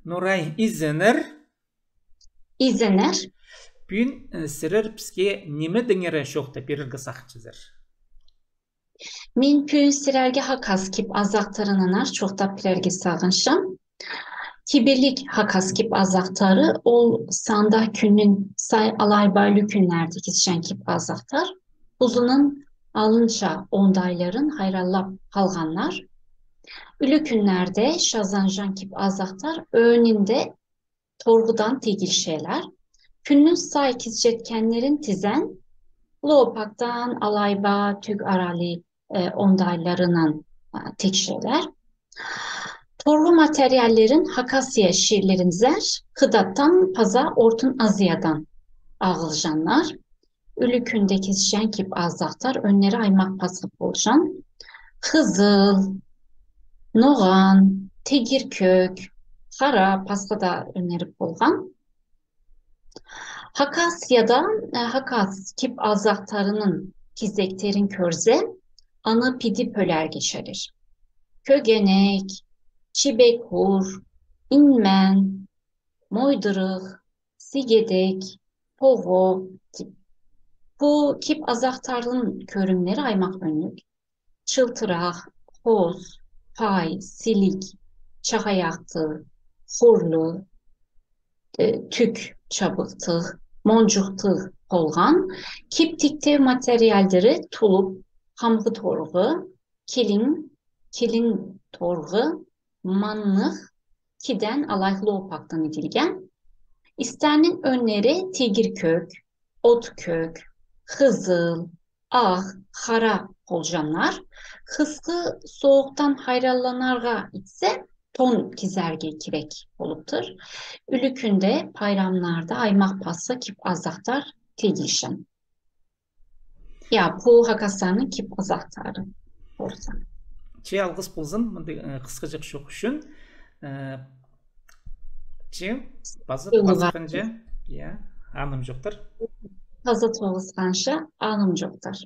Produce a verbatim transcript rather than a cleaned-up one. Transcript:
Нурай, изеннер. Изеннер. Пӱӱн, э, сірер піске ниме деңер чоохтап пирерге сағынчазар? Мин пӱӱн сірерге хакас кип-азахтарынаңар чоохтап пирерге сағынчам. Кибелік хакас кип-азахтары ол санда кӱннің сай алай ба ӱлӱкӱннерде кизҷең кип-азахтар. Узунның алынҷа оңдайларын хайраллап халғаннар. Ӱлӱкӱннерде чазанҷаң кип-азахтар ӧӧнінде торғыдаң тигілчелер. Кӱннің сай кизҷеткеннерін тізең, лоопактаң алай ба тӱк аралығ, э, оңдайларынаң, а, тікчелер. Торғы материалларын Хакасия чирлерінзер Хыдаттаң паза Ортын Азиядаң ағылҷаңнар. Ӱлӱкӱнде кизҷең кип-азахтар ӧӧннері аймах пасха полҷаң. Хызыл, ноған, тигір кӧк, хара, пасха даа ӧӧннері полған. Хакасияда, э, хакас кип-азахтарының кизектерін кӧрзе, аны піди пӧлерге чарир. Кӧгенек, чибек уур, инмеен, мойдырығ, сигедек, поғо тіп. Пу кип-азахтарның кӧрімнері аймах ӧнік. Чылтырах, хоос, пай, сілік, чағайахтығ, хурлығ, э, тӱк чабыхтығ, монҷуқтығ полған. Кип тиктең материалдары тулуп, хамғы торғы, килиң, килиң торғы, маннығ, киден алай лоопактаң иділген. Истернің ӧӧннері тигір кӧк, от кӧк, хызыл, ах, хара полҷаңнар. Хысхы соохтаң хайралланарға итсе, тон кизерге кирек полыптыр. Ӱлӱкӱнде пайрамнарда аймах пасха кип-азахтар тигілҷең. Я, пу Хакасияның кип-азахтары полза. Че, алғыс ползын, мындағ, э, хысхаҷах чоох ӱчӱн. Э, че, паза тоғысханҷа, я, анымҷохтар. Паза тоғысханҷа, анымҷохтар.